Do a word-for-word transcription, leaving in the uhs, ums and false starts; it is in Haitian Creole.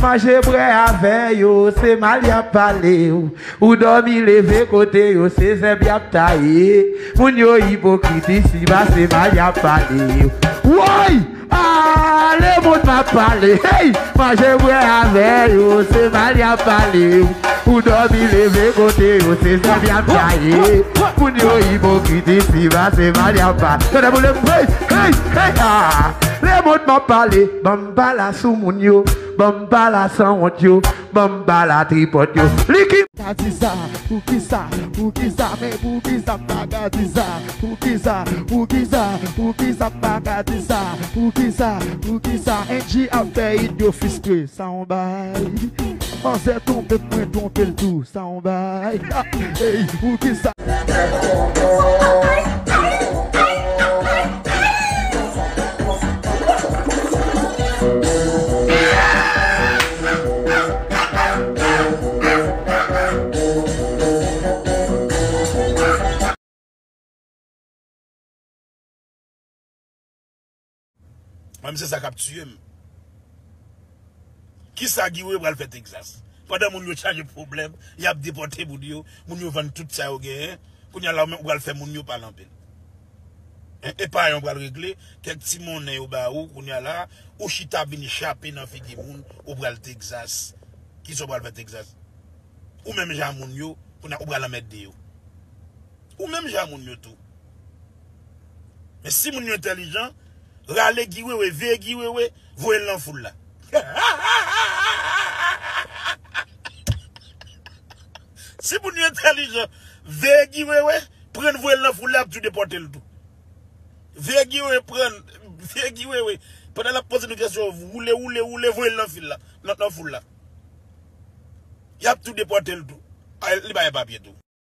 Manje bwè avè yo, se mal y ap pale w. Ou dòmi leve kote yo, se zèb y ap taye. Moun yo ipokrit isi ba, se mal y ap pale w. Woy! Ale moun m ap pale. Hey! Manje bwè avè yo, se mal y ap pale w. Ou dòmi leve kote yo, se zèb y ap taye. Moun yo ipokrit isi ba, se mal y ap pale. Tande boule m, hey, hey, hey, ah. Le moun m ap pale, ban m pale sou moun yo, ban m pale sanwont yo, ban m pale tripòt yo. Li ki ka di sa, poukisa, poukisa, men poukisa m pa ka di sa, poukisa, poukisa, poukisa m pa ka di sa, poukisa, poukisa, Angie ap fè idyo fistre, sa yon bay. Manzè twonpe m, mwen twonpe l tou, sa yon bay. Ey, poukisa? Mwen, se sa k ap tiye m. Kisa Guy Wewe pral fè Texas? Pandan moun yo chaje pwoblèm, y ap depòte moun yo, moun yo vann tout sa yo genyen, kounye a la, ou menm, ou pral fè moun yo pale anpil. En, epa yon pral regle, kèk ti monnen yo ba ou, kounye a la, ou chita vini chape nan figi moun, ou pral Texas. Kisa w pral fè Texas? Ou menm jan moun yo, kounye a, ou pral anmède yo. Ou menm jan moun yo tou. Men si moun yo entèlijan, rale Guy Wewe, veye Guy Wewe, voye l nan foul la. Si moun yo entèlijan, veye Guy Wewe, pran l voye l nan foul la, y ap tou depòte l tou. Veye Guy Wewe, pran, veye Guy Wewe. Pandan l ap poze nou kesyon, woule, woule, woule, voye l nan fil la, nan, nan foul la. Y ap tou depòte l tou. A, li pa gen papye tou.